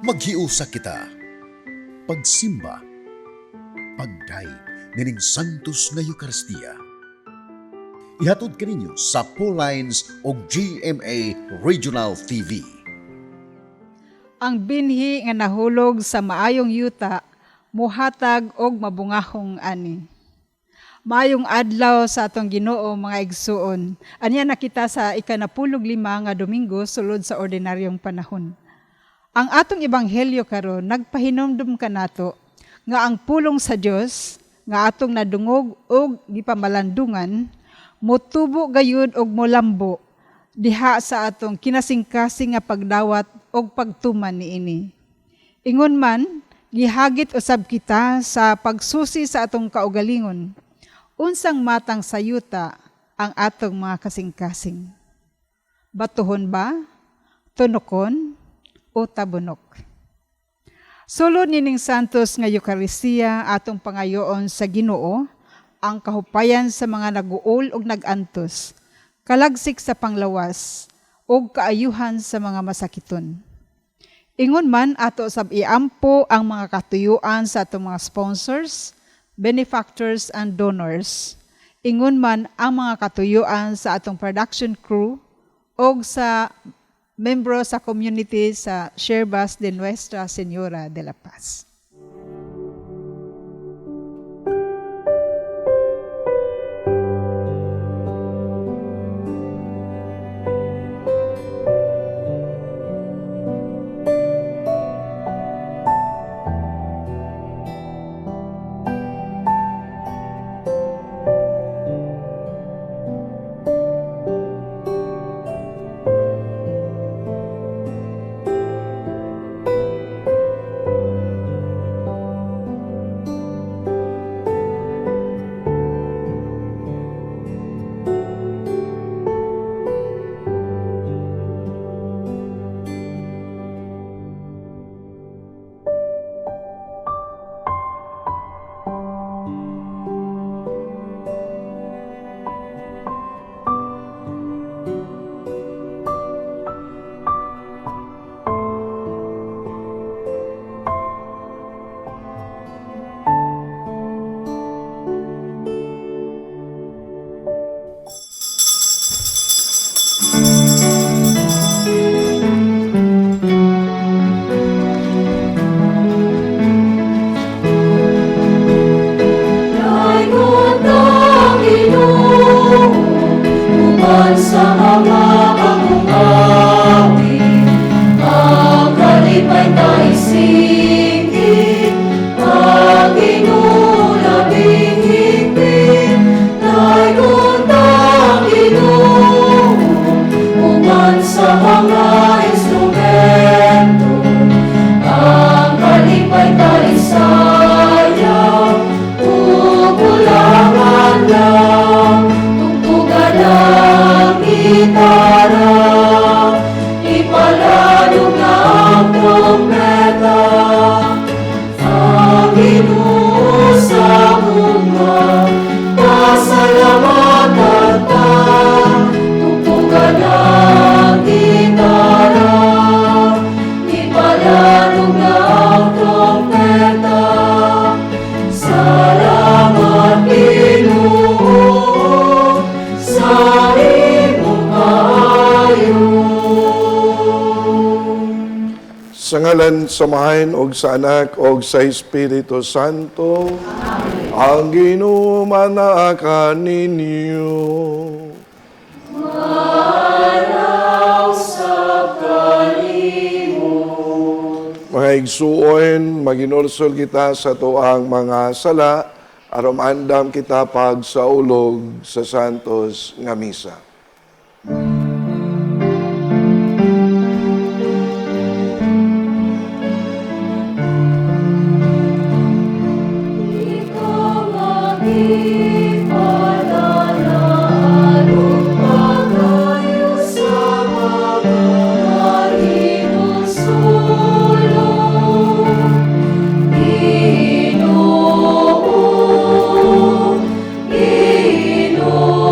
Maghiusa kita. Pagsimba. Pagdayeg nining Santos nga Eukaristiya. Ihatod kaninyo sa Lines og GMA Regional TV. Ang binhi nga nahulog sa maayong yuta muhatag og mabungahong ani. Maayong adlaw sa atong Ginoo, mga igsuon. Anya na kita sa 15 nga Domingo sulod sa ordinaryong panahon. Ang atong ebanghelyo karon nagpahinumdum kanato nga ang pulong sa Dios nga atong nadungog og gipamalandungan motubo gayud og molambo diha sa atong kinasingkasing nga pagdawat og pagtuman niini. Ingon man, gihagit usab kita sa pagsusi sa atong kaugalingon. Unsang matang sa yuta ang atong mga kasingkasing? Batuhon ba? Tunokon? O tabunok? Sulod nining Santos nga Eukaristiya, atong pangayoon sa Ginoo ang kahupayan sa mga naguol ug nagantos, kalagsik sa panglawas ug kaayuhan sa mga masakiton. Ingon man, ato sab iampo ang mga katuyuan sa atong mga sponsors, benefactors and donors. Ingon man ang mga katuyuan sa atong production crew ug sa membro sa community sa Siervas de Nuestra Señora de la Paz. Daygon ang Ginoo uban sa mga bagong awit, ang kalipay ta isingit, ang Ginoo labing higpit. Daygon ang Ginoo uban sa mga instrumento, ang kalipay ta isayaw, ug hulang adlaw, tugtugan ang gitara, ipalanog ang trompeta. Ang Ginoo sa gugma, pasalamatan ta, tugtugan ang gitara, ipalanog ang trompeta. Salamat, Ginoo, sa imong kaayo. Sa ngalan sa Amahan og sa Anak og sa Espiritu Santo. Amen. Ang Ginoo manaa kaninyo. Manaw sa kanimo. Mga igsuon, maginulsol kita sa atuang mga sala aron maandam kita pagsaulog sa Santos nga Misa. Ikaw magipalanaan ug pagayo sa mga mahinulsulon. Ginoo, Ginoo.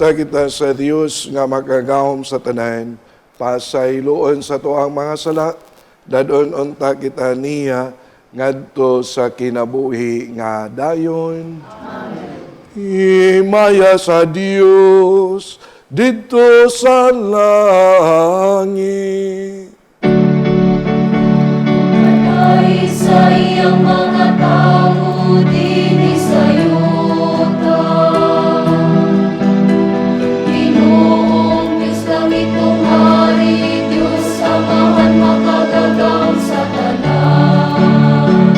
Unta kita sa Dios nga makagahom sa tanan, pasayloon sa tuang mga sala, dadon unta kita niya ngadto sa kinabuhi nga dayon. Amen. Himaya sa Dios didto sa langit. Patay sa iyang mga tao dinhi sa yuta. Ginoong Diyos langit ug hari, Diyos Amahan makagagahom sa tanan.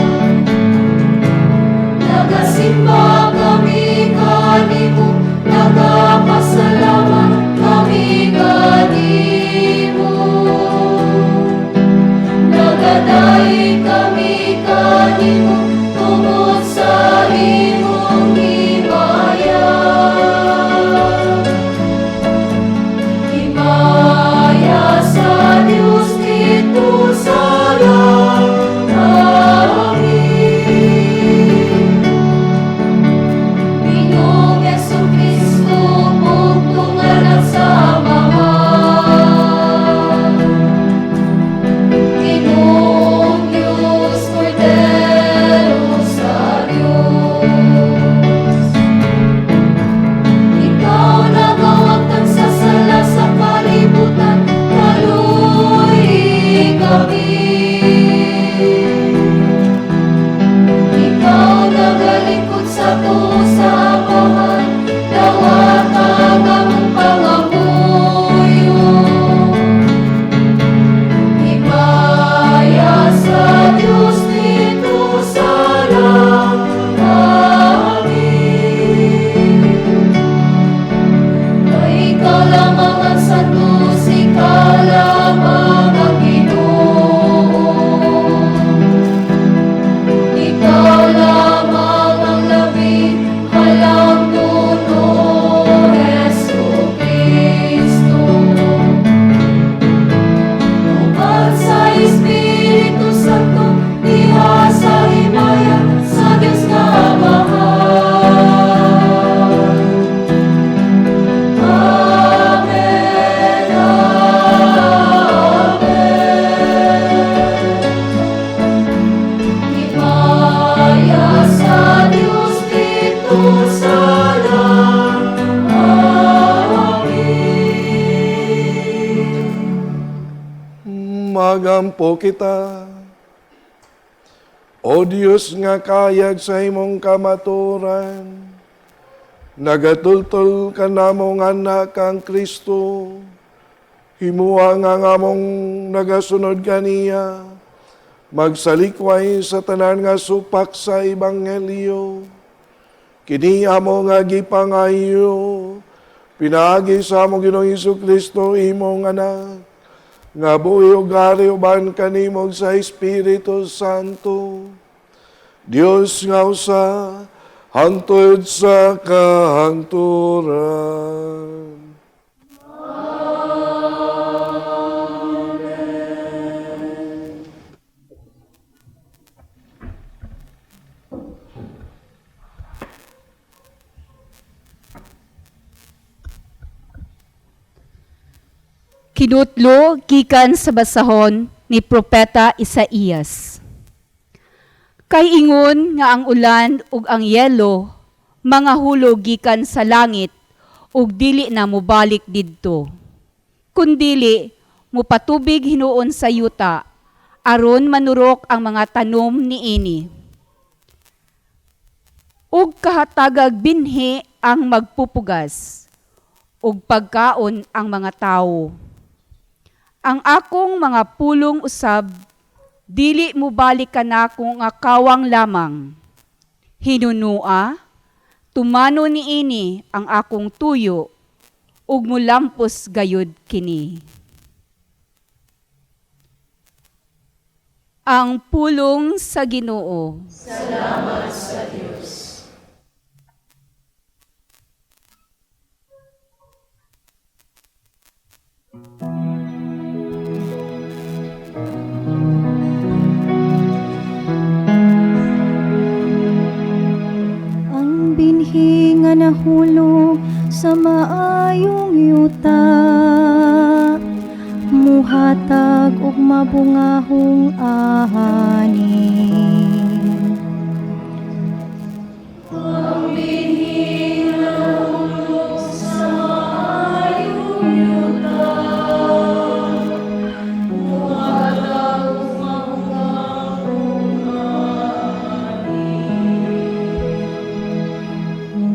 Nagasimba kami kanimo, nagapasalamat kami kanimo. Nagadaig kami kanimo tungod sa imong himaya. Himaya sa Dios didto sa langit. Ginoong Hesukristo, bugtong anak sa Amahan. Ginoong Diyos, Kordero sa Diyos. Ikaw nagawagtang sa sala sa kalibutan, kaluoyi kami. Ikaw nagalingkod sa tuo sa Amahan, dawata ang among pangamuyo. Himaya sa Diyos didto sa langit. Kay ikaw lamang ang santos, ikaw lamang ang Ginoo. Ikaw lamang ang labi, halamduno, Hesukristo. Uban sa Espiritu Santo, diha sa himaya sa Dios nga Amahan. Amen, Amen. Himaya sa Dios didto sa langit. Magampo kita. O Dios nga kayag sa imong kamatuoran, nagatultol kanamong anak kang Kristo, himua nga ang among nagasunod kaniya, magsalikway sa tanan nga supak sa Ebanghelyo. Kini amo nga gipangayo, pinaagi sa among Ginoong Kristo imong anak, nga buhi ug hari uban kanimo sa Espiritu Santo. Dios nga usa hangtod sa kahangturan. Kinutlo gikan sa basahon ni Propeta Isaías. Kay ingon nga ang ulan ug ang yelo mga hulog gikan sa langit ug dili na mobalik didto. Kundili mupatubig hinuon sa yuta aron manurok ang mga tanom niini. Ug kahatagag binhi ang magpupugas ug pagkaon ang mga tawo. Ang akong mga pulong usab, dili mobalik kanako nga kawang lamang. Hinunua, tumano niini ang akong tuyo, ug mulampos gayud kini. Ang pulong sa Ginoo. Ang binhi nga nahulog sa maayong mabungahong ani.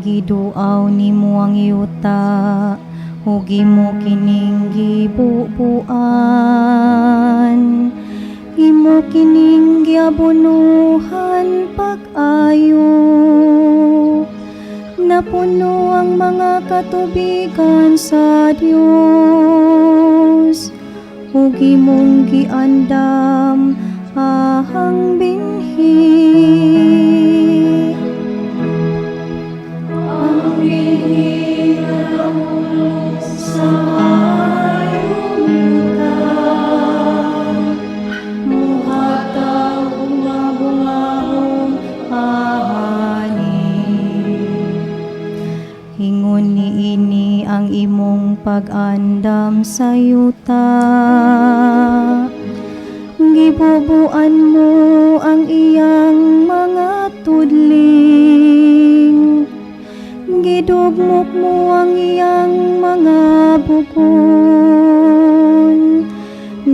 Giduaw nimo ang yuta ug imo kining gibubuan. Imo kining giabunuhan pag-ayo. Napuno ang mga katubigan sa Dios ug imong giandam ang binhi. Muhatag ug mabungahong ani. Ingon niini ang imong pag-andam sa yuta. Gibubuan mo ang iyang mga tudling. Gidugmok mo ang iyang mga bukon.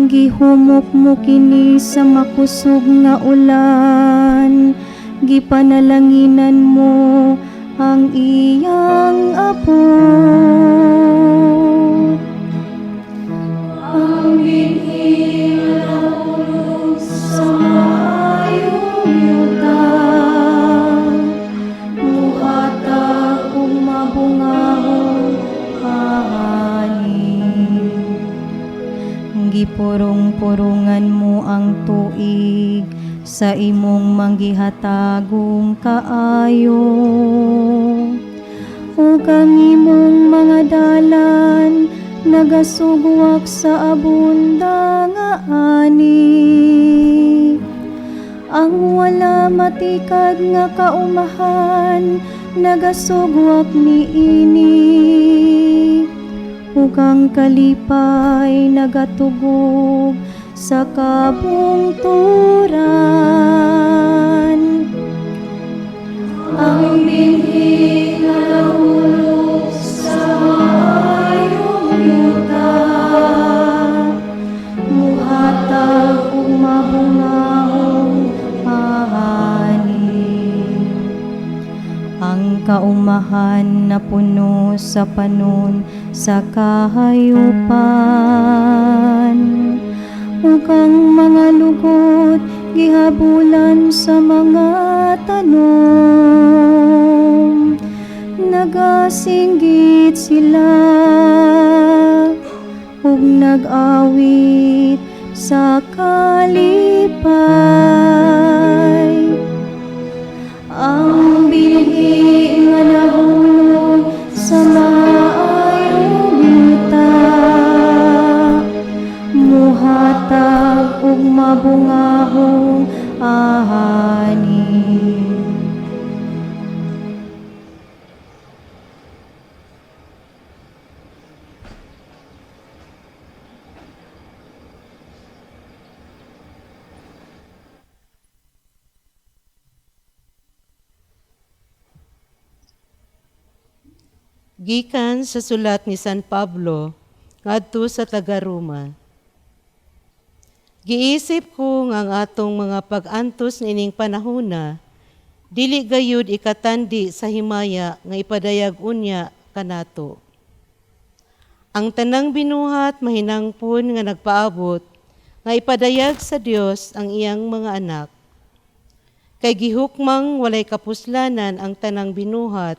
Gihumok mo kini sa makusog nga ulan. Gipanalanginan mo ang iyang abot. Ang binhi nga nahulog sa maayong yuta, muhatag ug mabungahong ani. Gipurong-purungan mo ang tuig sa imong manggihatagong kaayo. Ug ang imong mga dalan nagasugwak sa abunda nga ani. Ang wala matikad nga kaumahan nagasugwak niini. Ug ang kalipay nagatugog sa kabungturan. Ang binhi nga nahulog sa maayong yuta, muhatag ug mabungahong ani. Ang kaumahan na puno sa panon sa kahayupan, ug ang mga lugod gihabulan sa mga tanom. Nagasinggit sila ug nag-awit sa kalipay. Ang binhi nga nahulog sa maayong yuta, muhatag ug mabungahong ani. Gikan sa sulat ni San Pablo ngadto sa taga-Roma. Giisip ko nga ang atong mga pag-antos niining panahona dili gayud ikatandi sa himaya nga ipadayag unya kanato. Ang tanang binuhat mahinangpon nga nagpaabot nga ipadayag sa Dios ang iyang mga anak. Kay gihukmang walay kapuslanan ang tanang binuhat,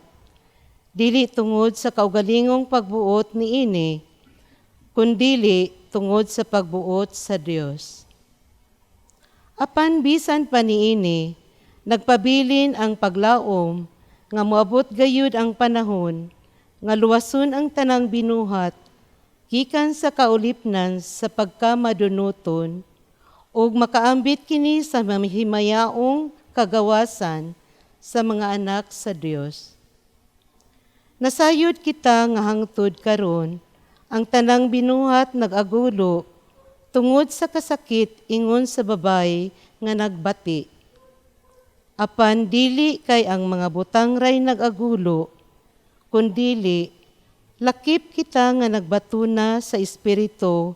dili tungod sa kaugalingong pagbuot niini, kundili tungod sa pagbuot sa Dios. Apan bisan pa niini, nagpabilin ang paglaom nga moabot gayud ang panahon nga luwason ang tanang binuhat gikan sa kaulipnan sa pagkamadunuton ug makaambit kini sa mahimayaong kagawasan sa mga anak sa Dios. Nasayod kita nga hangtod karon ang tanang binuhat nag-agulo Tungod sa kasakit ingon sa babay nga nagbati. Apan dili kay ang mga butang ray nag-agulo, kundili lakip kita nga nagbatuna sa Espiritu,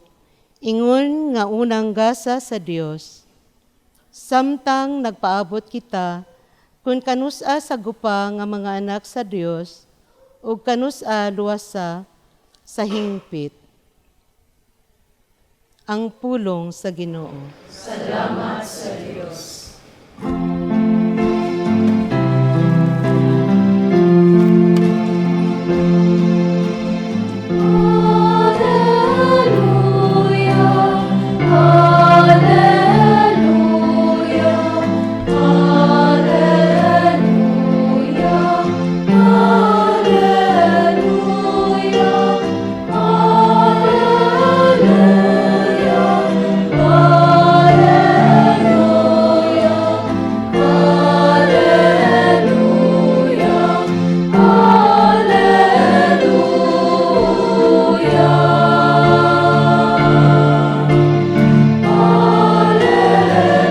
ingon nga unang gasa sa Dios. Samtang nagpaabot kita, kung kanus-a sagupa nga mga anak sa Dios, ug kanus-a luwasa sa hingpit. Ang pulong sa Ginoo. Alleluia, Alleluia, Alleluia, Alleluia, Alleluia, Alleluia,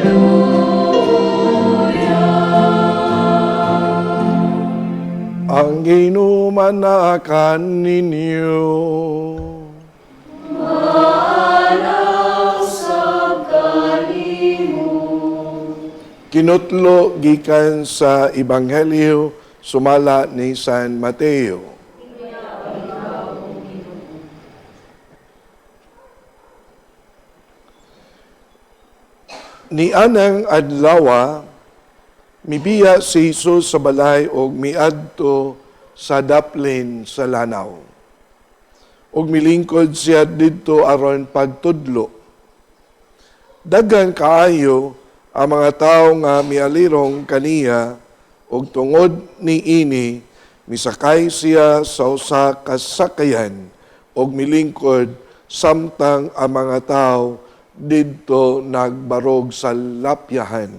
Alleluia, Ang Ginoo manakan ninyo. Kinutlo gikan sa Ebanghelyo sumala ni San Mateo. Ni anang adlawa, mibiya si Jesus sa balay og miadto sa daplin sa lanaw. Og milingkod siya didto aron pagtudlo. Daghan kaayo ang mga tawo nga mialirong kaniya og tungod niini misakay siya sa usa ka sakayan og milingkod samtang ang mga tawo didto nagbarog sa lapyahan.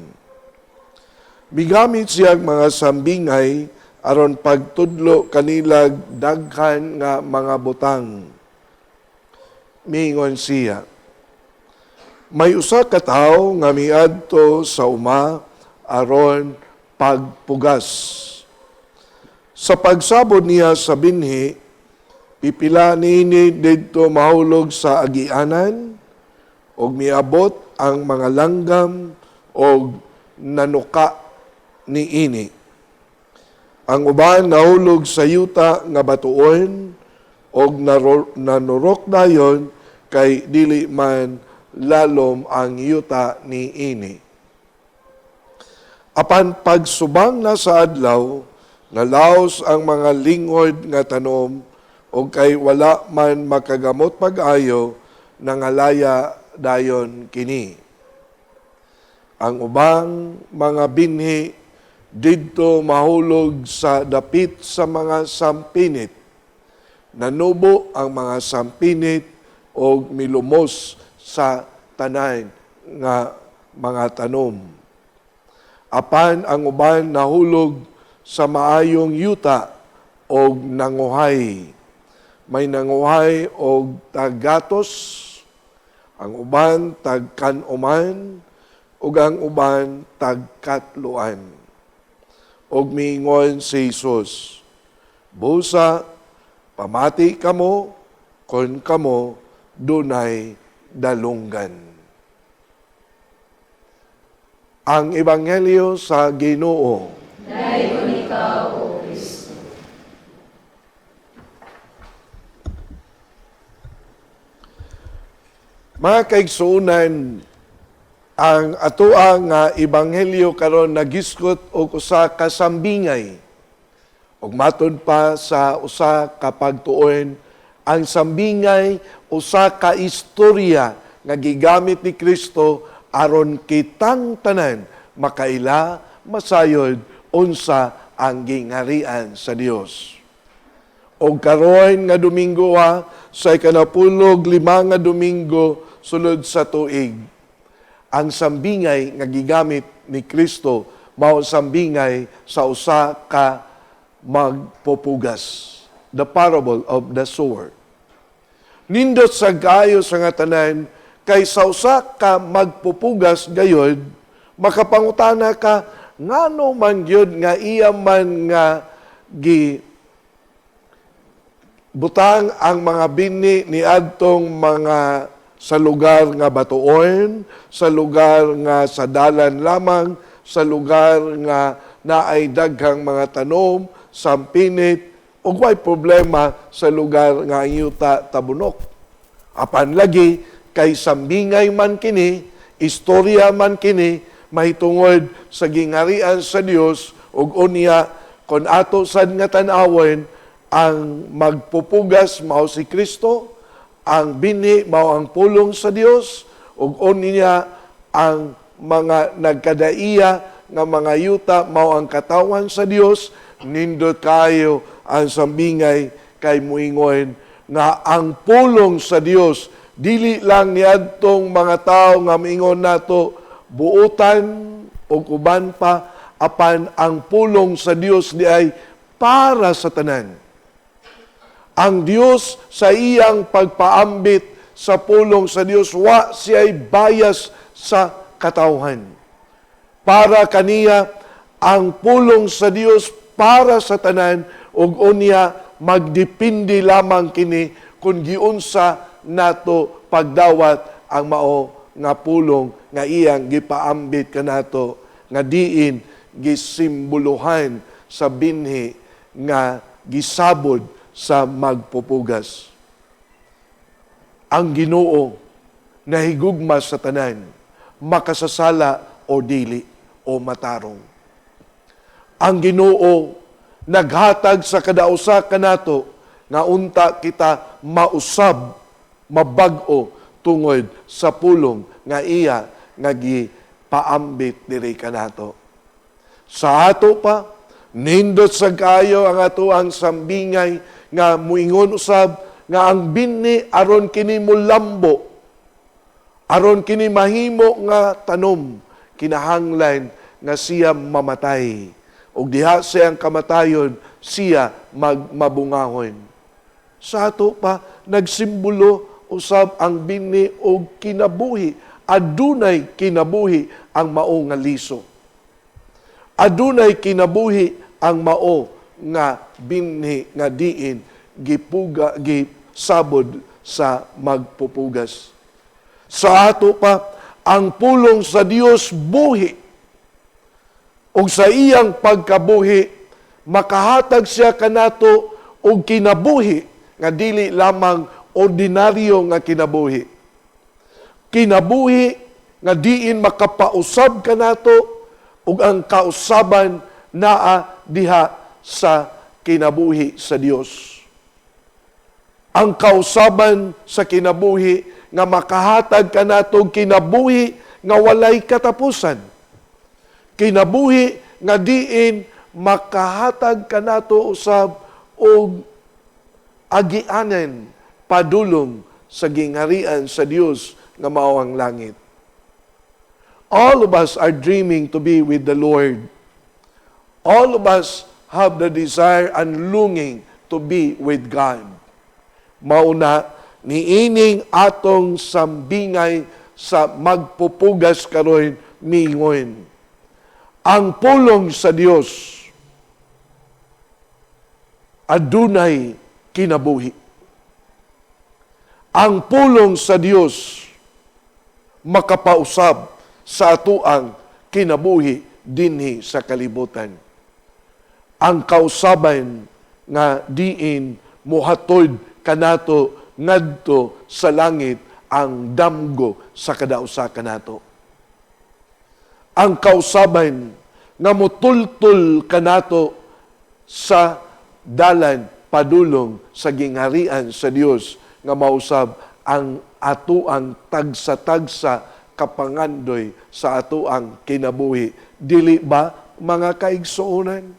Migamit siya ang mga sambingay aron pagtudlo kanila daghan nga mga butang. Miingon siya, may usa ka tawo nga miadto sa uma aron pagpugas. Sa pagsabod niya sa binhi, pipila niini didto mahulog sa agianan og miabot ang mga langgam og nanuka niini. Ang uban nahulog sa yuta nga batuon og nanurok dayon kay dili man lalom ang yuta niini. Apan pagsubang na sa adlaw, nalaos ang mga lingod nga tanom og kay wala man makagamot pag-ayo, nangalaya dayon kini. Ang ubang mga binhi didto mahulog sa dapit sa mga sampinit. Nanubo ang mga sampinit og milumos sa tanan nga mga tanom. Apan ang uban nahulog sa maayong yuta og nanguhay. May nanguhay og tagatos, ang uban tagkanuman, ug ang uban tagkatluan. Og miingon si Jesus, "Busa, pamati kamo, kon kamo dunay dalunggan." Ang Ebanghelyo sa Ginoo. Mga kaigsuonan, ang atoa nga ebanghelyo karon nagiskot og usa ka sambingay ug matud pa sa usa ka pagtuon, ang sambingay usa ka istorya nga gigamit ni Kristo aron kitang tanan makaila, masayod unsa ang gingharian sa Dios. Og karon nga Domingo sa 15 nga Domingo sulod sa tuig, ang sambingay nga gigamit ni Kristo mao ang sambingay sa usa ka magpupugas. The parable of the sower. Nindot sa gayo sa nga tanan Kay sa usa ka magpupugas gayod, makapangutana ka ngano man gyud nga iya man nga gi butang ang mga binhi niadtong mga sa lugar nga batuon, sa lugar nga sa dalan lamang, sa lugar nga naay daghang mga tanom, sampinit, ug way problema sa lugar nga ang yuta tabunok. Apan lagi, kay sambingay man kini, istorya man kini, mahitungod sa gingharian sa Dios ug unya kon ato sad nga tan-awon, ang magpupugas mao si Kristo, ang binhi mao ang pulong sa Dios, ug unya ang mga nagkadaiya nga mga yuta mao ang katawan sa Dios. Nindot kayo ang sambingay kay muingon nga ang pulong sa Dios dili lang niadtong mga tawo nga miingon nato buutan o uban pa, apan ang pulong sa Dios di ay para sa tanan. Ang Dios sa iyang pagpaambit sa pulong sa Dios, wa siya'y bias sa katawhan. Para kaniya ang pulong sa Dios para sa tanan, ug unya magdepende lamang kini kung giunsa nato pagdawat ang mao nga pulong nga iyang gipaambit kanato, nga diin gisimboluhan sa binhi nga gisabod sa magpupugas. Ang Ginoo nahigugma sa tanan, makasasala o dili o matarong. Ang Ginoo naghatag sa kadausa kanato nga unta kita mausab, mabag-o tungod sa pulong nga iya nga gipaambit diri kanato. Sa ato pa, nindot sa kayo ang ato ang sambingay nga muingon usab nga ang binhi, aron kini mulambo, aron kini mahimo nga tanom, kinahanglan nga siya mamatay. Ug diha siyang kamatayon, siya magmabungahon. Sa ato pa, nagsimbolo usab ang binhi og kinabuhi. Adunay kinabuhi ang mao nga liso. Adunay kinabuhi ang mao nga binhi nga diin gipuga, gisabod sa magpupugas. Sa ato pa, ang pulong sa Dios buhi. Ug sa iyang pagkabuhi, makahatag siya kanato og kinabuhi nga dili lamang ordinaryo nga kinabuhi. Kinabuhi nga diin makapausab kanato, ug ang kausaban naa diha sa kinabuhi sa Dios. Ang kausaban sa kinabuhi nga makahatag kanato og kinabuhi nga walay katapusan. Kinabuhi nga diin makahatag kanato usab og agianan padulong sa gingharian sa Dios nga mao ang langit. All of us are dreaming to be with the Lord. All of us have the desire and longing to be with God. Mauna, niining atong sambingay sa magpupugas karon mingon: ang pulong sa Dios adunay kinabuhi. Ang pulong sa Dios makapausab sa atuang kinabuhi dinhi sa kalibutan. Ang kausaban nga diin mohatod kanato ngadto sa langit ang damgo sa kadausa kanato. Ang kausaban nga mutultul kanato sa dalan padulong sa gingharian sa Dios nga mausab ang atuang tagsa-tagsa kapangandoy sa atuang kinabuhi. Dili ba, mga kaigsuonan?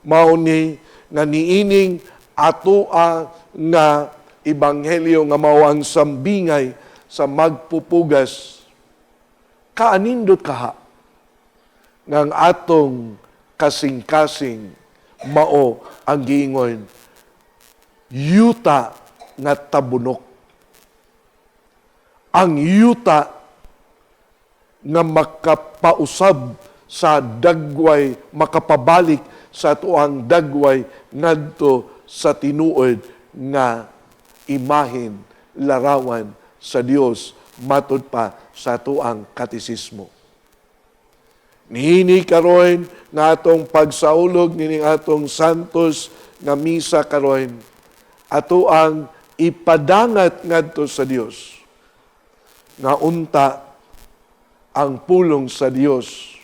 Mao ni nga niining atoa nga ebanghelyo nga mao ang sambingay sa magpupugas, kaanindot kaha nga ang atong kasing-kasing mao ang giingon yuta nga tabunok. Ang yuta nga makapausab sa dagway, makapabalik sa atuang dagway ngadto sa tinuod nga imahen, larawan sa Dios matud pa sa atuang katisismo. Niini karon nga atong pagsaulog nining atong santos nga misa karon, ato ang ipadangat ngadto sa Dios nga unta ang pulong sa Dios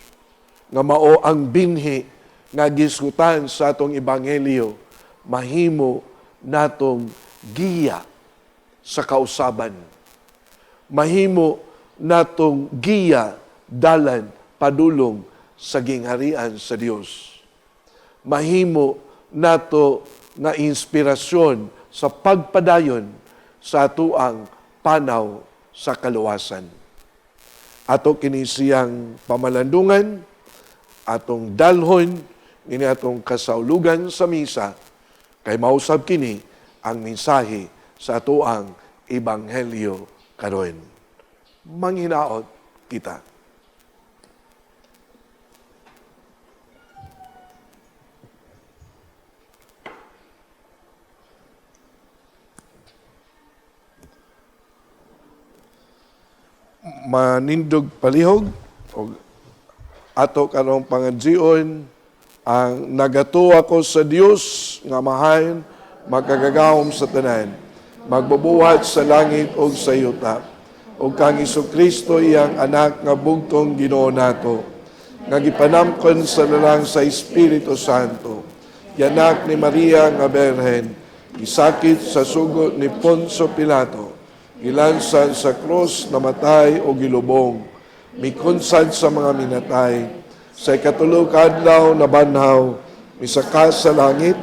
nga mao ang binhi nga gisgutan sa atong ebanghelyo mahimo natong giya sa kausaban, mahimo natong giya dalan padulong sa gingharian sa Dios, mahimo nato nga inspirasyon sa pagpadayon sa atuang panaw sa kaluwasan. Ato kini siyang pamalandungan, atong dalhon, ini atong kasaulugan sa misa, kay mausab kini ang mensahe sa atuang ebanghelyo karon. Manghinaot kita. Manindog palihog og ato karong pangadjion ang nagatuo ko sa Dios nga Amahan makagagahom sa tanan, magbubuhat sa langit ug sa yuta, ug kang Kristo iyang anak nga bugtong Ginoo nato, nga gipanamkon sa lalang sa Espiritu Santo, yanak ni Maria nga Berhen, gisakit sa sugo ni Poncio Pilato, gilansan sa krus, namatay o gilubong, mikunsad sa mga minatay, sa ikatulo ka adlaw nabanhaw, misaka sa langit,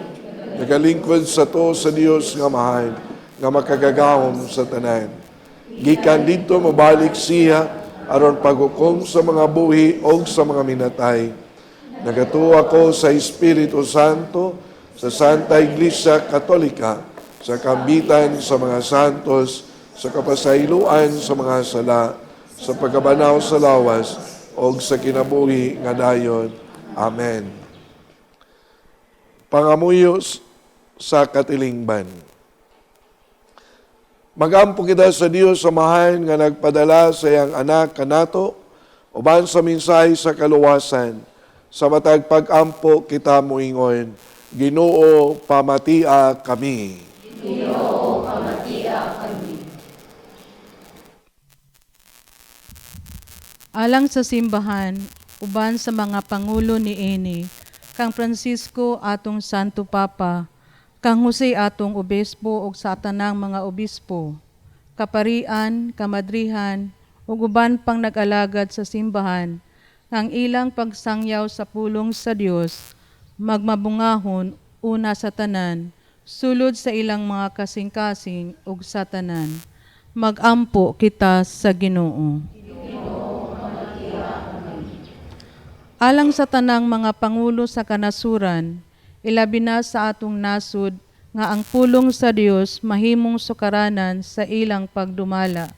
nagalingkod sa to sa Dios nga Amahan, nga makagagahom sa tanan. Gikan didto mobalik siya aron paghukom sa mga buhi og sa mga minatay. Nagatuo ako sa Espiritu Santo, sa Santa Iglesia Katolika, sa kambitan sa mga santos, sa kapasayloan sa mga sala, sa pagkabanaw sa lawas, og sa kinabuhi nga dayon. Amen. Pangamuyo sa katilingban. Magampo kita sa Dios Amahan nga nagpadala sa iyang anak kanato uban sa mensahe sa kaluwasan. Sa matag pag-ampo kita moingon, Ginoo, pamatia kami. Ginoo, pamatia kami. Alang sa simbahan, uban sa mga pangulo niini, kang Francisco atong Santo Papa, kang Jose atong obispo ug sa tanang mga obispo, kaparian, kamadrihan, ug uban pang nag-alagad sa simbahan, nga ang ilang pagsangyaw sa pulong sa Dios magmabungahon una sa tanan, sulod sa ilang mga kasing-kasing ug sa tanan. Magampo kita sa Ginoo. Alang sa tanang mga pangulo sa kanasuran, ilabi na sa atong nasud nga ang pulong sa Dios mahimong sukaranan sa ilang pagdumala.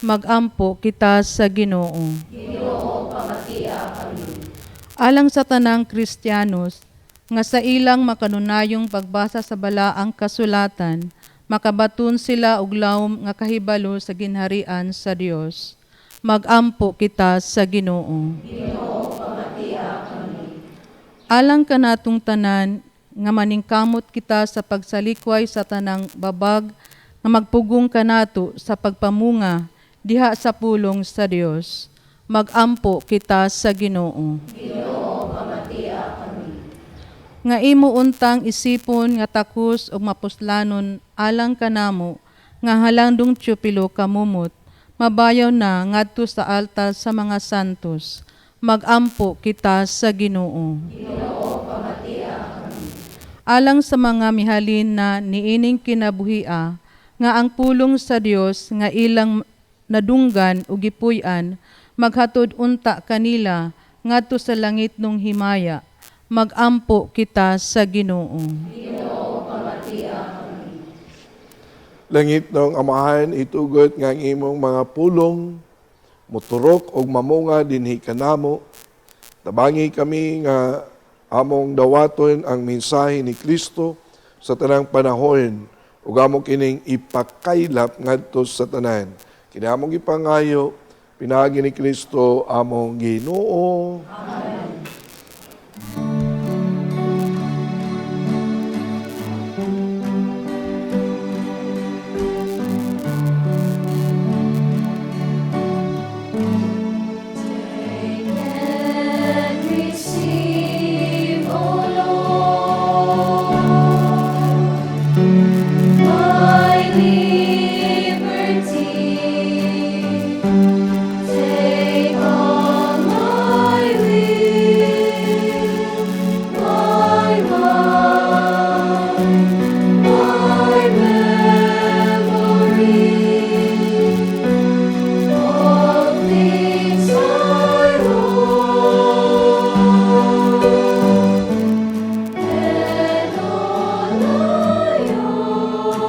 Magampo kita sa Ginoo. Ginoo, pamatia kami. Alang sa tanang Kristiyanos nga sa ilang makanunayong pagbasa sa balaang kasulatan, makabaton sila og lawom nga kahibalo sa ginharian sa Dios. Magampo kita sa Ginoo. Ginoo, pamatia kami. Alang kanatong tanan nga maningkamot kita sa pagsalikway sa tanang babag nga magpugong kanato sa pagpamunga diha sa pulong sa Dios. Magampo kita sa Ginoo. Ginoo, pamatia kami. Nga imo untang isipon nga takos ug mapuslanon alang kanamo nga halandong Teopilo kamumot, mabayaw na ngadto sa altar sa mga santos. Magampo kita sa Ginoo. Ginoo, pamatia kami. Alang sa mga mihalin na niining kinabuhia nga ang pulong sa Dios nga ilang nadunggan ug gipuy-an maghatod unta kanila ngadto sa langit nung himaya. Magampo kita sa Ginoo. Ginoo, pamatia kami. Langitnong Amahan, itugot nga ang imong mga pulong, muturok og mamunga dinhi kanamo. Tabangi kami nga among dawaton ang mensahe ni Kristo sa tanang panahon ug amo kining ipakaylap ngadto sa tanan. Kini among gipangayo pinaagi ni Kristo among Ginoo. Amen. Take and receive, O Lord, my liberty. Take all my will, my mind, my memory. All things I own, and all I own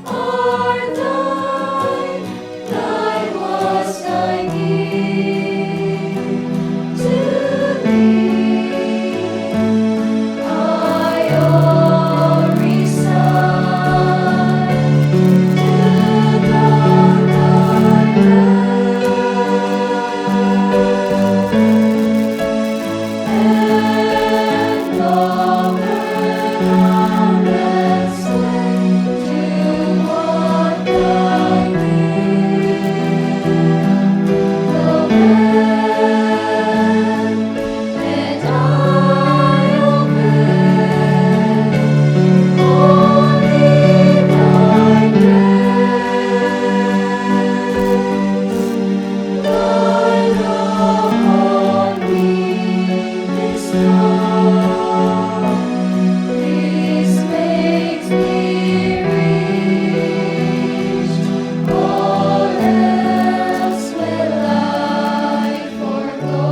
are thine. Thine was I give to thee. I all resign to God thy plan and longer come and stay to what thy will command, and I obey only thy grace. Thy love on me bestowed. This makes me rich. All else will I forego.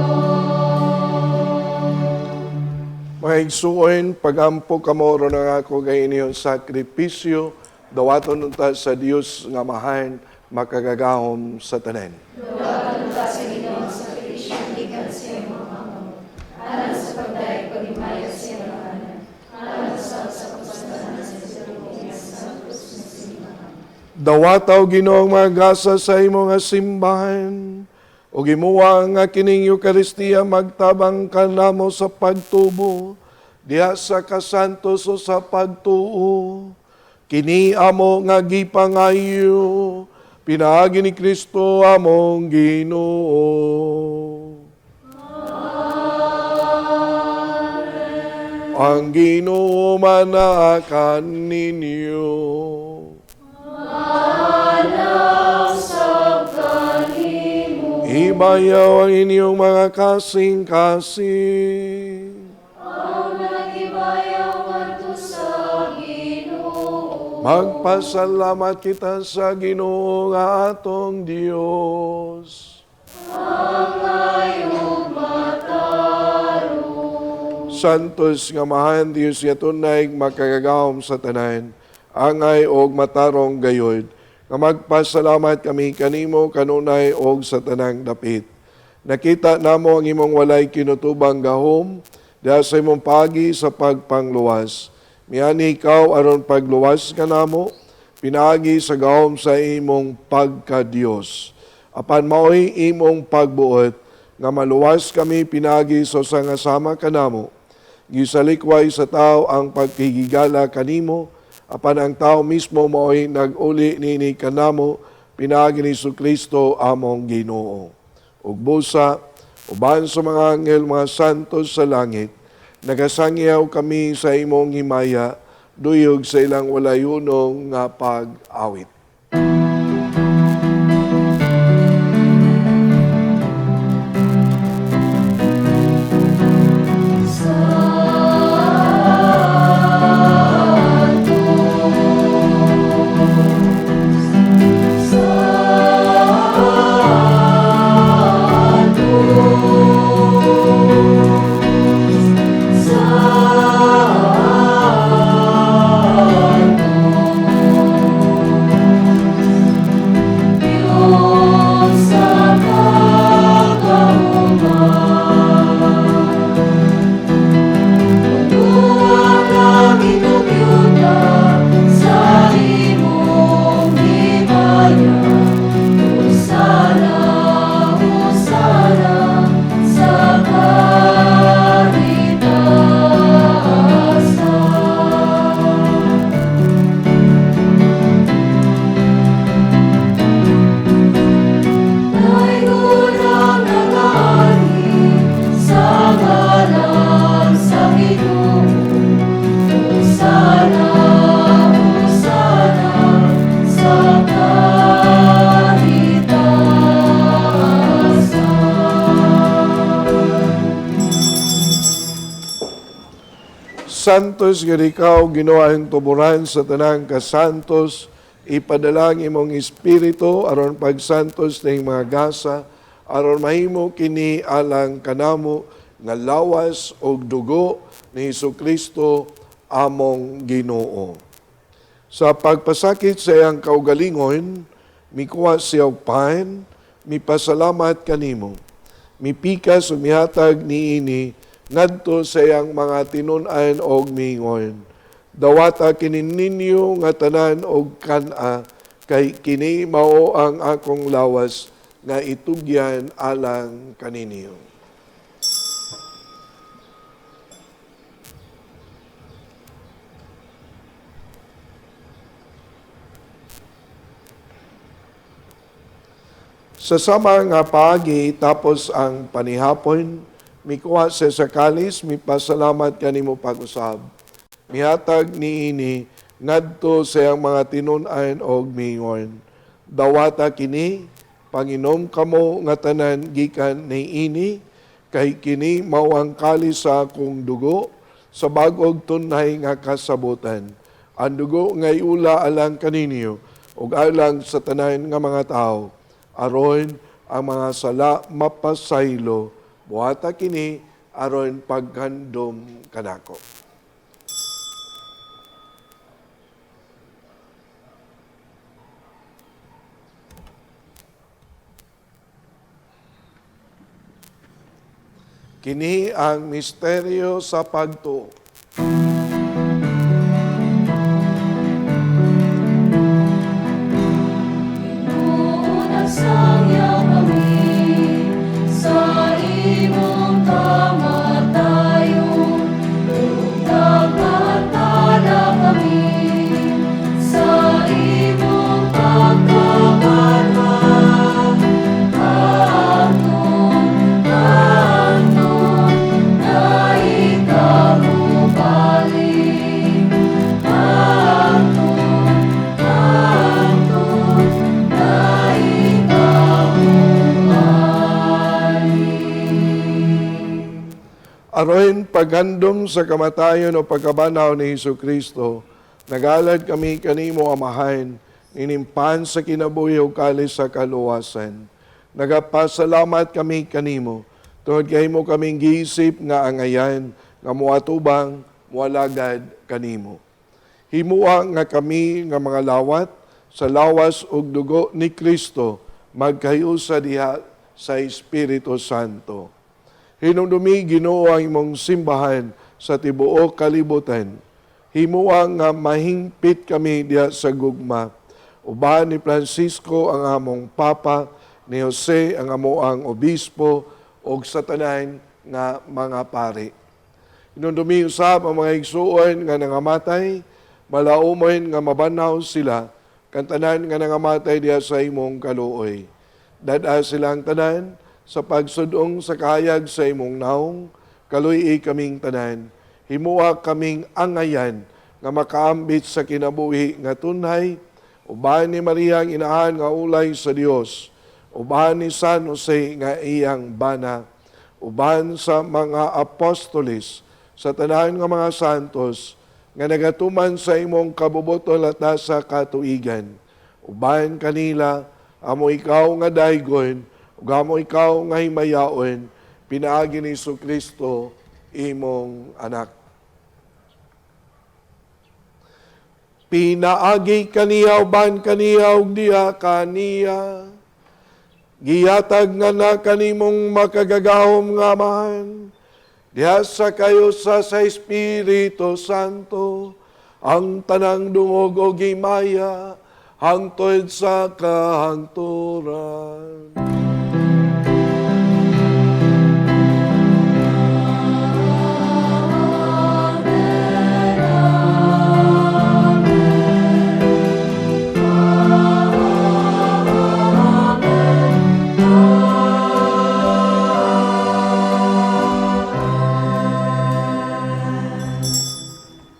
Mga igsuon, pagampo kamo aron ang ako kay inyong sakripisyo, dawaton unta sa Dios nga Amahan makagagahom sa tanan. Dawaton unta sa Ginoo ang sakripisyo gikan sa imong mga kamot, alang sa pagdayeg paghimaya sa iyang ngalan, alang sa sa tanan sa Espiritu Santos nga simbahan. Dawata o Ginoo ang mga gasa sa imong nga simbahan, ug himoa nga kining Eukaristiya magtabang kanamo sa pagtubo, diha sa kasantos o sa pagtuo. Kini amo nga gipangayo, pinaagi ni Kristo among Ginoo. Ang Ginoo manaa kaninyo. Sab kanimo. Ibayaw ang inyong mga kasing-kasing. Ang nagibayaw ngadto sa Ginoo. Magpasalamat kita sa Ginoo nga atong Dios. Angay ug matarong. Santos nga Amahan Dios nga tunay makagagahom sa tanan, angay og matarong gayod, nga magpasalamat kami kanimo kanunay og sa tanang dapit. Nakita namo ang imong walay kinutubang gahom, diha sa imong pagi sa pagpangluwas. Miani ikaw aron pagluwas kanamo, pinaagi sa gahom sa imong pagka-Dios. Apan mao'y imong pagbuot, nga maluwas kami pinaagi sa usa nga sama kanamo. Gisalikway sa tao ang pagkihigala kanimo, apan ang tao mismo mao'y nag-uli nini kanamo, pinaagi ni Kristo among Ginoo. Ug busa, uban sa mga anghel, mga santos sa langit, nagasangyaw kami sa imong himaya, duyog sa ilang walay hunong nga pag-awit. Santo. Santos nga ikaw Ginoo ang tuburan sa tanang kasantos, ipadala ang imong espiritu aron pagsantos ning mga gasa, aron mahimo kini alang kanamo nga lawas og dugo ni Hesukristo among Ginoo. Sa pagpasakit sa iyang kaugalingon, mikuha siya og pan, mipasalamat kanimo. Mipikas ug mihatag niini ngadto sa iyang mga tinun-an og miingon: "Dawata kini ninyo nga tanan og kan-a, kay kini mao ang akong lawas nga itugyan alang kaninyo." Sa sama nga paagi, tapos ang panihapon, mikuha siya sa kalis, mipasalamat kanimo pag-usab. Mihatag niini ngadto sa iyang mga tinun-an og miingon: "Dawata kini, panginom kamo nga tanan gikan niini, kay kini mao ang kalis sa akong dugo sa bag-ong tunhay nga kasabutan. Ang dugo nga iula alang kaninyo ug alang sa tanan nga mga tawo, aron ang mga sala mapasaylo. Buhata kini aron paghandom kanako." Kini ang misteryo sa pagtuo. Nagsangyaw kami sa imong kamatayon, ug nagpatala kami sa imong pagkabanhaw. Hangtod, hangtod na ikaw mobalik. Hangtod, hangtod na ikaw mobalik. Aron paghandom sa kamatayon o pagkabanhaw ni Hesus Kristo, nagalad kami kanimo, Amahan, inimpan sa kinabuhi o kalis sa kaluwasan. Nagapasalamat kami kanimo, tungod kay mo kaming giisip nga angayan, nga muatubang, mualagad kanimo. Himua nga kami nga mga lawat, sa lawas ug dugo ni Kristo, magkahiusa diha sa Espiritu Santo. Hinumdumi, Ginoo, ang imong simbahan sa tibuok kalibutan. Himua nga mahingpit kami diha sa gugma. Uban ni Francisco ang among Papa, ni Jose ang amoang Obispo, ug sa tanan nga mga pari. Hinumdumi usab ang mga igsuon nga nangamatay, malaumon nga mabanhaw sila, kan tanan nga nangamatay diha sa imong kaluoy. Dad-a silang tanan sa pagsudong sa kahayag sa imong naong, kaluy-i kaming tanan. Himua kaming angayan nga makaambit sa kinabuhi nga tunhay, uban ni Maria ang inahan nga ulay sa Dios, uban ni San Jose nga iyang bana, uban sa mga apostoles, sa tanan nga mga santos, nga nagatuman sa imong kabubuton lata sa katuigan. Uban kanila, amo ikaw nga daygon, ug amo ikaw nga himayaon, pinaagi ni Kristo imong anak. Pinaagi kaniya uban kaniya ug diha kaniya, gihatag nga na kanimong makagagahom nga Amahan, diha sa kayusa sa Espiritu Santo, ang tanang dungog o gimaya, hangtod sa kahangturan.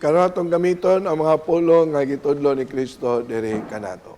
Karon atong gamiton ang mga pulong nga gitudlo ni Kristo diri kanato.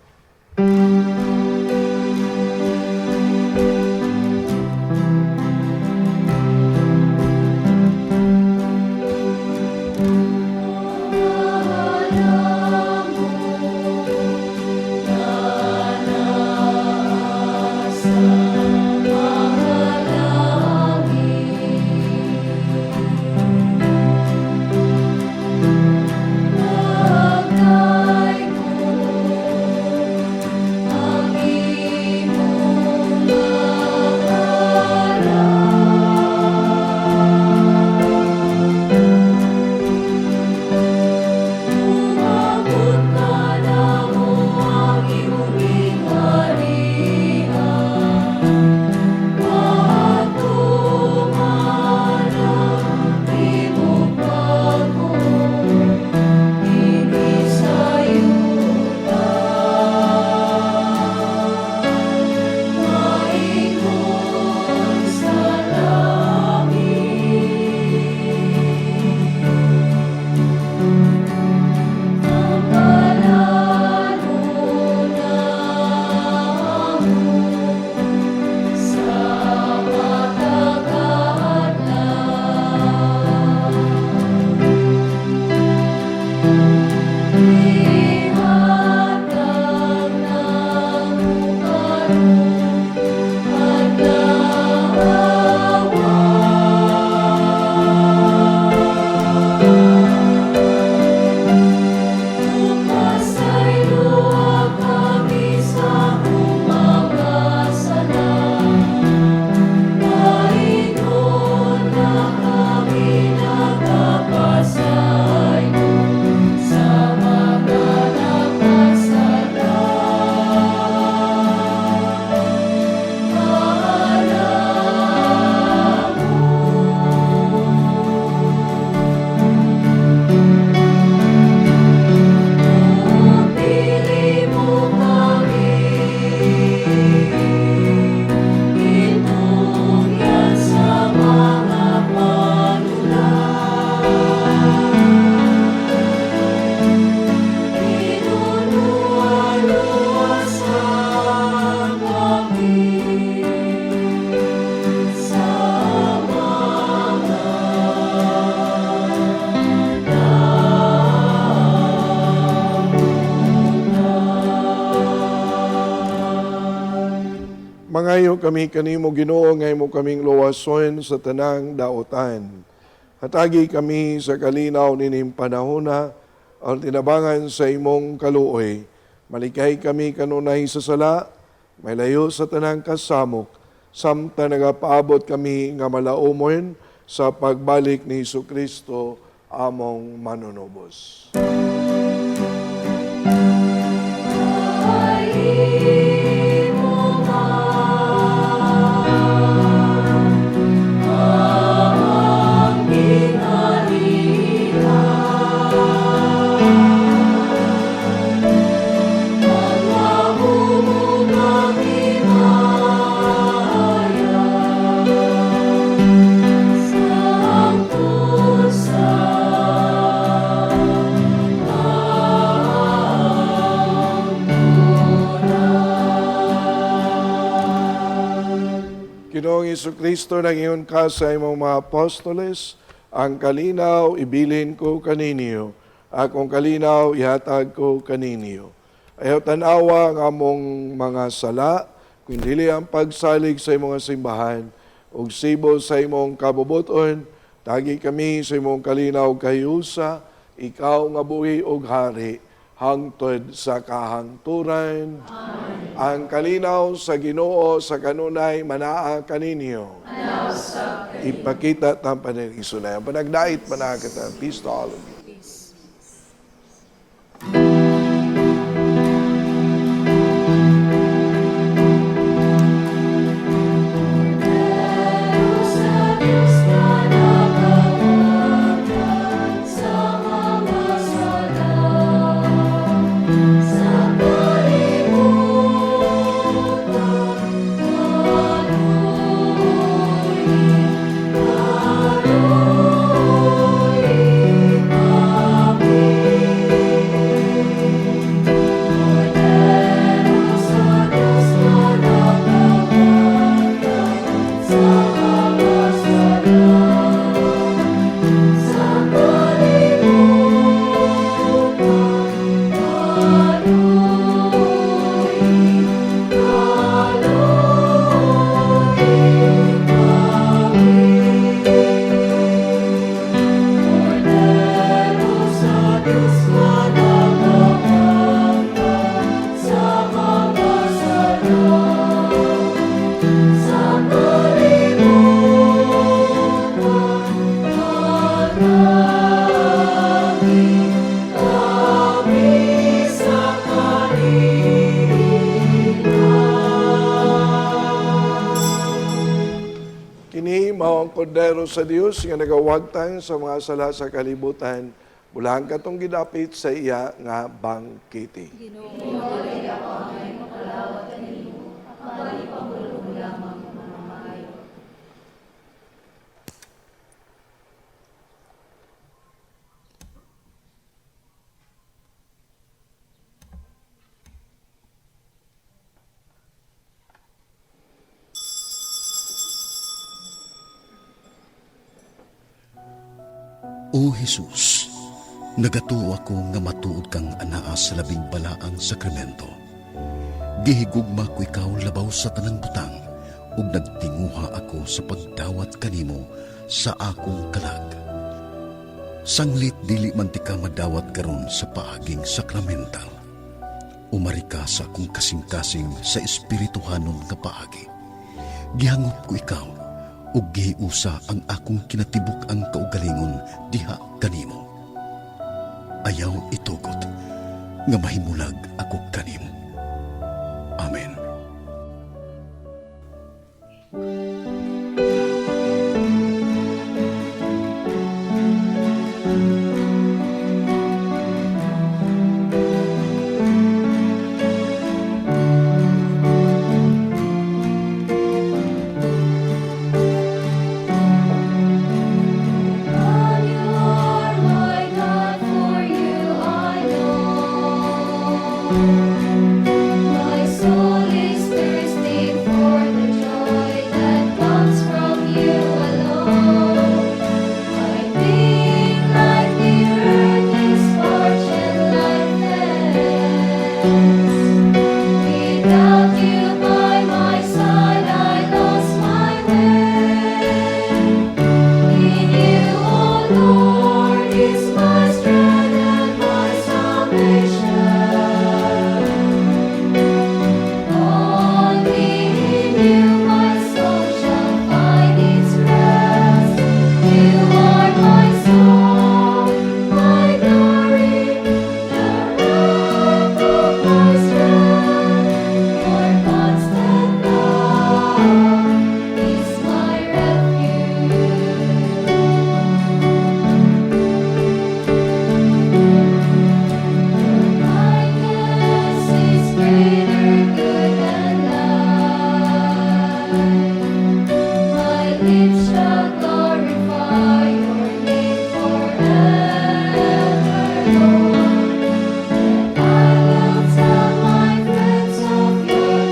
Mangayo kami kanimo, Ginoo, nga imo kaming luwason sa tanang daotan. Hatagi kami sa kalinaw nining panahona, ang tinabangan sa imong kaluoy. Malikay kami kanunay sa sala, may layo sa tanang kasamok, samtang nagapaabot kami nga malaumon sa pagbalik ni Kristo among manunubos. Ginoong Kristo, nangingon ka sa imong mga apostoles, "Ang kalinaw ibilin ko kaninyo, akong kalinaw ihatag ko kaninyo. Ayaw tanawa ang among mga sala, kundi ang pagsalig sa imong simbahan, ug sibo sa imong kabubuton, tagi kami sa imong kalinaw kahiusa, ikaw nga buhi ug hari, hangtod sa kahangturan." Ang kalinaw sa Ginoo sa kanunay manaa kaninyo. Ipakita ta ang pananigsunayan. Panagdait manakita. Peace to all of you. Sa Diyos na nakawatan sa mga sala sa kalibutan, kaluoy, kaluoy kami. Kordero sa Diyos na nakawatan sa mga sala sa kalibutan, kaluoy, kaluoy kami. Kordero sa Diyos na nakawatan sa mga sala sa kalibutan, hatagi kami sa kalinaw. Kini mao ang kordero sa Dios nga nagawagtang sa mga sala sa kalibutan. Bulahan katong gidapit sa iya nga bangkete. Ginoo, O Jesus, nagatuo ako nga matuod kang anaa sa labing balaang sakramento. Gihigugma ko ikaw labaw sa tanang butang ug nagtinguha ako sa pagdawat kanimo sa akong kalag. Sanglit dili man tika madawat karon sa paaging sakramental. Umari ka sa akong kasing-kasing sa espirituhanon nga paagi. Gihangop ko ikaw ug gihiusa ang akong kinatibuk-ang kaugalingon diha kanimo. Ayaw itugot nga mahimulag ako kanimo. Amen. God, you are my God, for you I know. My soul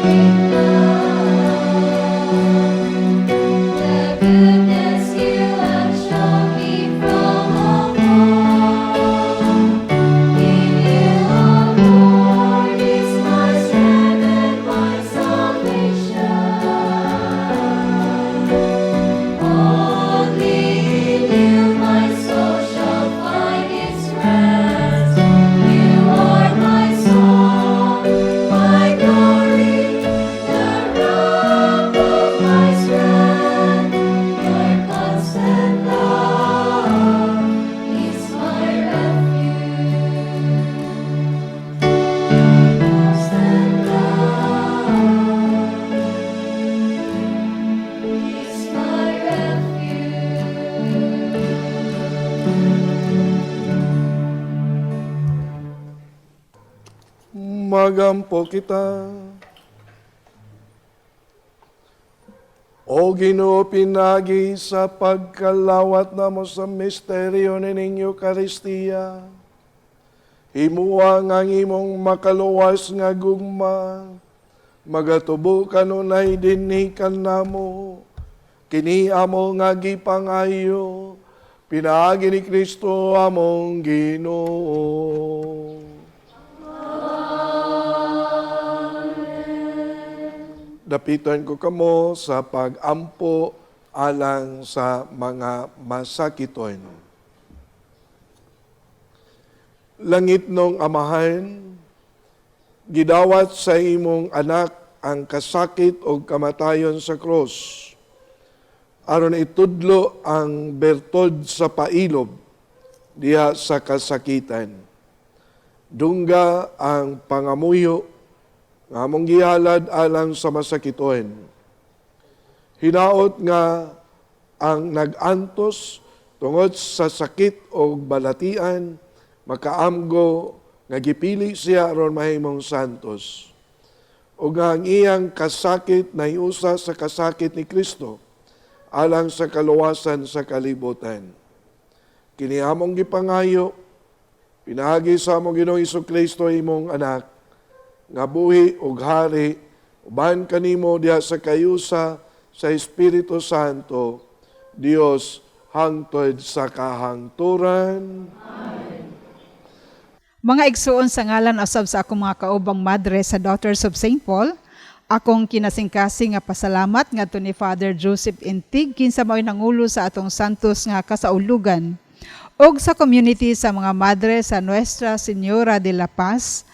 Perfect love. The goodness you have shown me from afar. In you, O Lord, is my strength and my salvation. Only in you my soul shall find its rest. You are my song, my glory, the rock of my strength. Your constant love is my refuge. Constant love is my refuge. Magampo kita. O Ginoo, pinagi sa pagkalawat namo sa misteryo nining Eukaristiya, himua nga ang imong makaluwas nga gugma magatubo kanunay dinhi kanamo. Kini amo nga gipangayo pinaagi ni Kristo among Ginoo. Dapitan ko kamo sa pagampo alang sa mga masakiton. Langit nong Amahan, gidawat sa imong anak ang kasakit o kamatayon sa krus, aron itudlo ang bertod sa pailob diha sa kasakitan. Dungga ang pangamuyo nga among gihalad alang sa masakiton. Hinaot nga ang nag-antos tungod sa sakit o balatian, makaamgo nga gipili siya aron mahimong santos. O nga ang iyang kasakit nahiusa sa kasakit ni Kristo alang sa kaluwasan sa kalibutan. Kini among gipangayo, pinaagi sa among Ginoong Hesus imong anak, nga buhi ug hari, uban kanimo diha sa kayusa sa Espiritu Santo, Dios hangtod sa kahangturan. Mga igsuon, sa ngalan usab sa akong mga kaubang madre sa Daughters of St. Paul, akong kinasingkasing nga pasalamat ngadto ni Father Joseph Intig, kinsa mao'y nangulo sa atong Santos nga Kasaulugan, ug sa community sa mga madre sa Nuestra Señora de la Paz,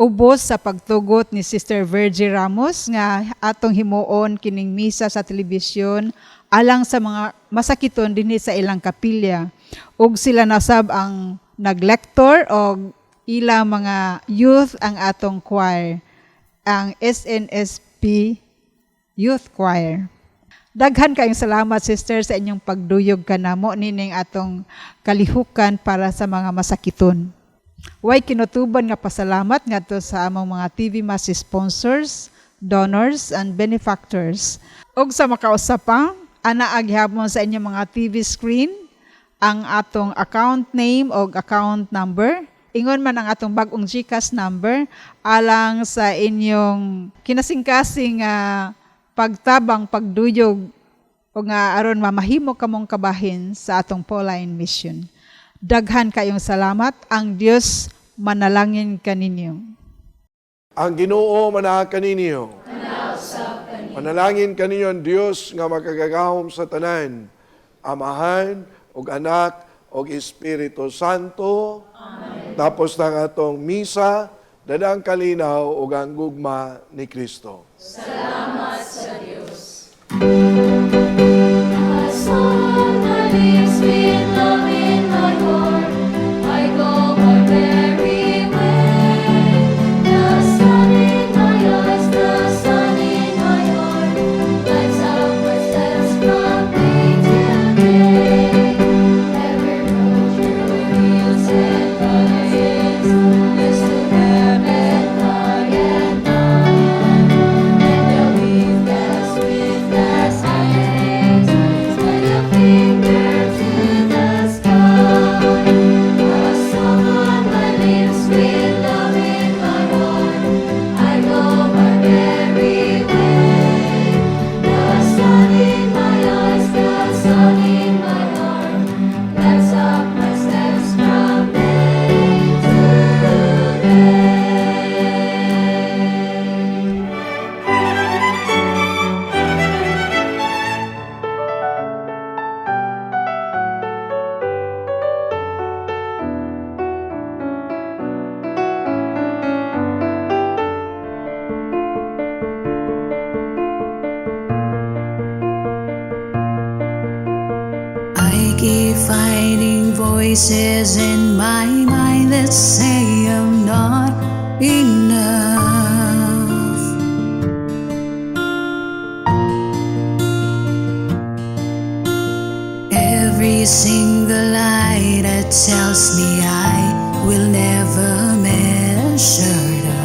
ubos sa pagtugot ni Sister Virgie Ramos nga atong himuon kining misa sa telebisyon alang sa mga masakiton dinhi sa ilang kapilya. Ug sila nasab ang naglektor og ilang mga youth ang atong choir, ang SNSP Youth Choir. Daghan kayong salamat, sister, sa inyong pagduyog kanamo nining atong kalihukan para sa mga masakiton. Way kinutuban nga pasalamat ngadto sa among mga TV Mass sponsors, donors, and benefactors. Ug sa makausa pa, ana gihapon sa inyong mga TV screen ang atong account name o account number. Ingon man ang atong bag-ong GCash number alang sa inyong kinasingkasing pagtabang, pagduyog o nga aron mamahimo kamong kabahin sa atong Pauline Mission. Daghan kayong salamat. Ang Dios manalangin kaninyo. Ang Ginoo manaa kaninyo. Manalangin kaninyo ang Dios nga makagagahom sa tanan, Amahan ug Anak ug Espiritu Santo. Amen. Tapos ng atong misa, dada ang kalinaw ug ang gugma ni Kristo. Salamat sa Dios. I soil my lips with love in my heart. I go my merry way. The sun in my eyes, the sun in my heart, lights up my steps from day to day. Ever road through hills and valleys, used to heaven I am bound. And the wind as swift as haste, point a finger to the Fighting voices in my mind that say I'm not enough. Every single lie that tells me I will never measure up.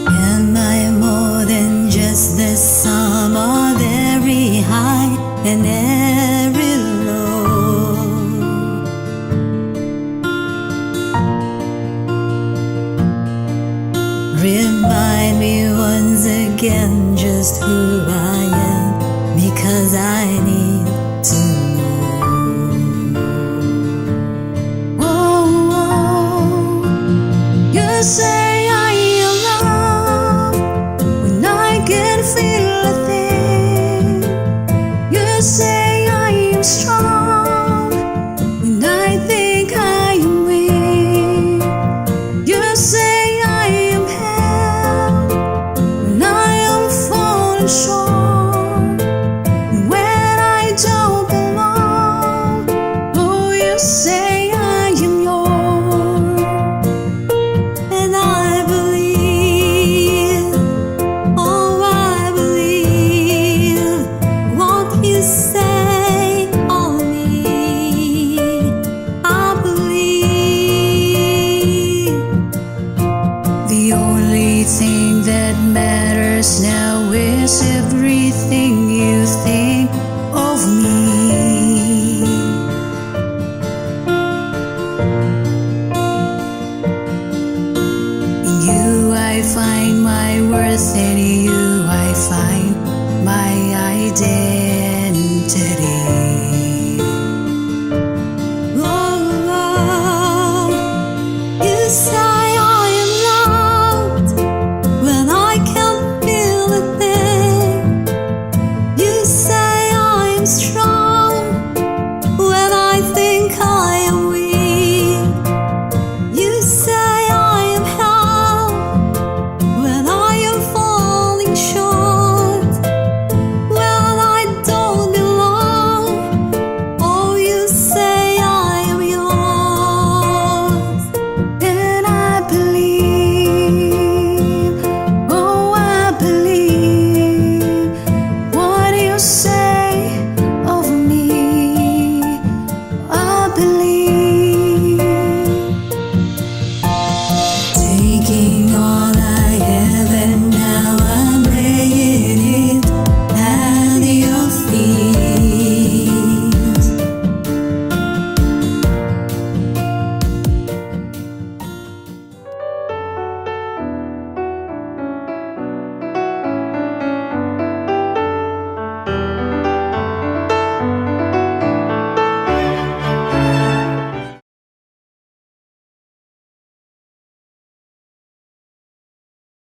Am I more than just the sum of every high and every low? Remind me once again just who I am, because I need to know. Oh, you say